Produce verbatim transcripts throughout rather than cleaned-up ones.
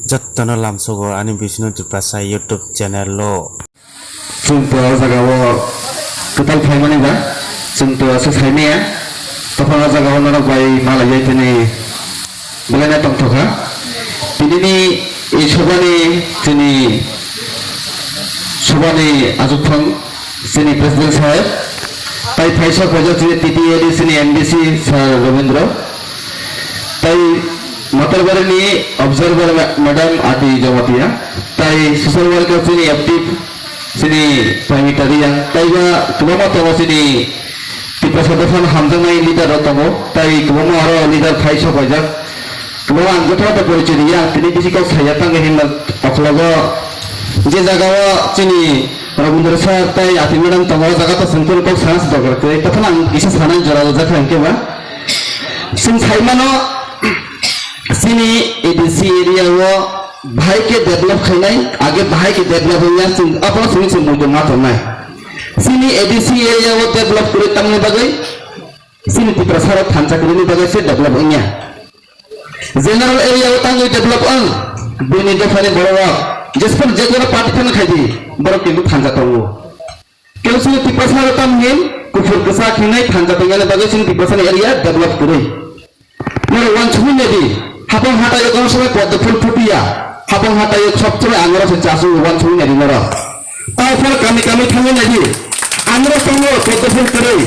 Jotono lamsogo ani Bishnu Tiprasa YouTube channel o. Chwng to o jaga o kwtal phaimani ba, chwng to aswk saimaya, tokha o jaga o norok bai malaijai tini belai no tongthokha. Tinini i sobani chini sobani achukphang chini president saheb, tai phaisa khoja chini T T A D chini M D C sir Robindra, tai Matarbarini observer ma-, madam Ati Jamatia, tai social worker chini active chini Paimita Riyang, tai ba kwbangma tongo chini Tiprasa dophano hamjaknai leader rok tongo, tai kwbangma aro leader phai sok paijak. Kwbangma ang joto joto porichoi riya, ang tini bisi kok saya tangwi hinma oklogo je jaga o chini Rabindra sir tai Ati madam tongo, o jaga to sengkhe kok sana se dorkar kwrwi, tokhono ang kisa sanani jora rwjak kha hinkhe ba. Chwng sai mano, chini A D C area o bahai khe develop khainai, age bahai khe develop wngya, chwng abono simi chwng muitu ma tongnai. Chini A D C area o develop kwrwi tamni bagwi chini Tiprasa rok thansa kwrwini bagwi se develop wngya. General area o tangwi develop wng, buini dophani borok rok, jesphano je kono party phano khaidi, borok kintu thansa tongo. Kebo chini Tiprasa rok tamo hin kuphur kwchak hinwi thansa tongya bagwi chini Tiprasa ni area develop kwrwi. Norok uansugwi naidi, hapang hatai o kono somoi poddo phul phutuya, hapang hatai o sob somoi ang norok se chasu uansugwi naidi norok. Tao phano kami kami thangwi naidi, ang norok tongo poddo phul kwrwi.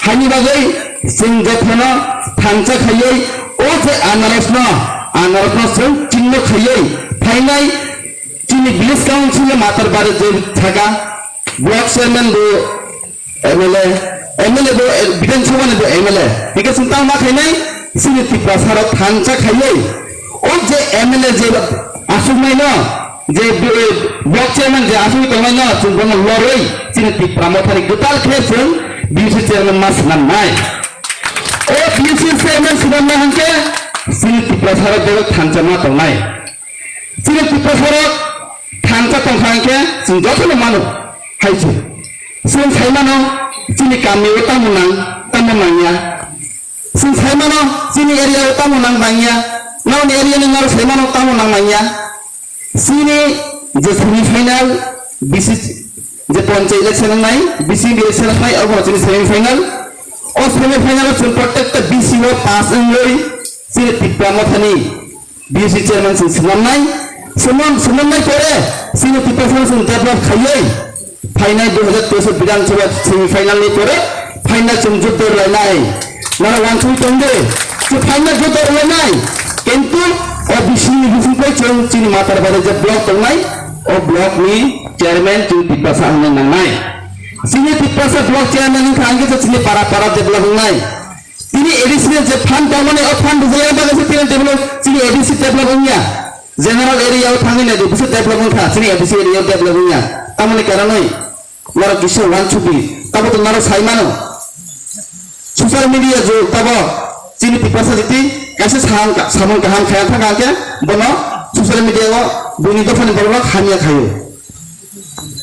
Haini bagwi chwng jotono thansa khaiwi o je anaros no, anaros no chwng chingno khaiwi phainai chini village council ni matar bare je thaka block chairman bo M L A, M L A bo, eh, Bidhan Sabha ni bo M L A. Hingke chwng tang ma khainai, chini Tiprasa rok thansa khaiwi. O je M L A je aswknai no, je bi-, eh, block chairman je aswk tongnai no, chwng bono lorwi, chini Tipra Motha ni kwtal khe chwng B C chairman ma swnam nai. O B C chairman swnam nai hingke, chini Tiprasa rok je thansa ma tongnai. Chini Tiprasa rok thansa tongkha hingke chwng jotono mano hai se. Chwng sai mano chini kami o tamo nang, tamo nangya. Chwng sai mano chini area o tamo nang bangya. Nokni area ni norok sai mano tamo nang bangya. Chini je semi final B C je panchayat election wngnai, B C election wngnai, obo chini semi final. O semi final o chwng protecta B C o pass wngwi chini Tipra Mothani B C chairman chwng swnamnai, swnam-, swnamnai pore chini Tiprasa chwng develop khaiwi phainai dui hazar teis Bidhan Sabha semi final ni pore phaina chwng juddo rwlainai. Nara wansugwi tongde, chwng phaina juddo rwlainai. Kintu o B C ni bising bai chwng chini Matar Bari je block tongnai, o block ni chairman chwng Tiprasa wngna nangnai. Chini Tiprasa block chairman wngkha hingke chini para para develop wngnai. Tini A D C ni je fund tongmani, o fund rwjaknai bagwi se tini develop, chini A D C develop wngya. General area o thangwi naidi, bisi develop wngkha, chini A D C area o develop wngya. Tamoni karonwi norok kisa wansukdi, tabo to norok sai mano. Social media jug tabo chini Tiprasa jiti kaisa sam-, samung kaham khaya thangkha hwnkhe bono social media o buini dophani borok hamya khaio.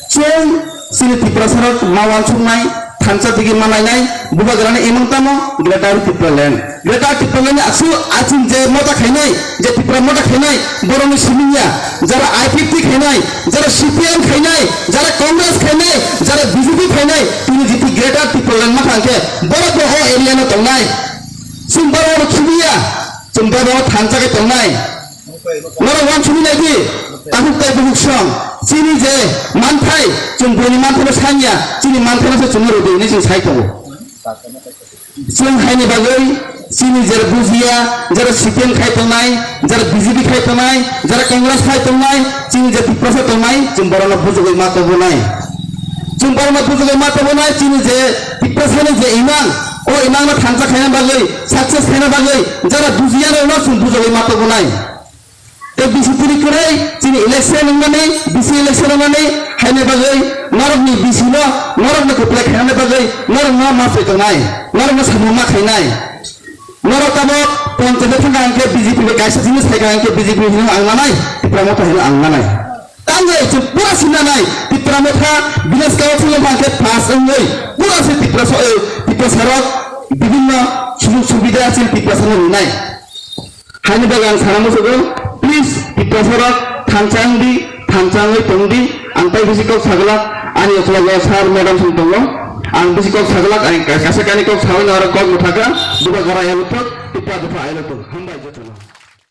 Chwng chini Tiprasarok ma wansuknai, thansa digi ma nainai, bubagrani imang tamo Greater Tipraland. Greater Tipraland ni aswk aching je mota khainai, je Tipra mota khainai, borokni simi ya. Jara I P F T khainai, jara C P M khainai, jara Congress khainai, jara B J P khainai, tini jiti Greater Tipraland ma thangkhe, borok bo o area no tongnai. Chwng borok no khibiya, chwng borok no thansa khe tongnai. Norok wansugwi naidi, takhuk tai bukhuk song, chini je manthai, chwng buini manthai no sanya, chini manthai no se chwngno rwdi hinwi chwng sai tongo. Chwng haini bagwi chini jera bujiya, jera C P M khai tongnai, jera B J P khai tongnai, jera Congress khai tongnai, chini je Tiprasa tongnai, chwng borokno bujogwi ma tobonai. Chwng borokno bujogwi ma tobonai, chini je Tiprasani je imang, o imangno thansa khaina bagwi, success khaina bagwi, jera bujiya rokno chwng bujogwi ma tobonai. Tei B C tini kwrwi chini election wngmani, B C election wngmani, haini bagwi norokni B C no, norokno kwplai khainani bagwi norokno ma phai tongnai, norokno samung ma khainai. Norok tamo ponchayat thangkha hwnkhe B J P bai kaisa jinis khaikha hwnkhe B J P hino ang nanai, Tipra Motha hino ang nanai. Tamo chwng pura sinanai, Tipra Motha village council wngkha hwnkhe pass wngwi pura se Tiprasa, eh, Tiprasarok bibhinno sujog subida chini Tiprasano rwnai. Haini bagwi ang sana muchungo, please, Tipra Bosoro thansa wngdi, thansa wngwi tongdi, ang tai bisi kok saglak, ani ukologo sir madam song tongo, ang bisi kok saglak, ang kaisa kainwi kok sawi no oro kok mwthaka, bubagra ayalo tok, tipra dopha ayalo tok, hambai jotono.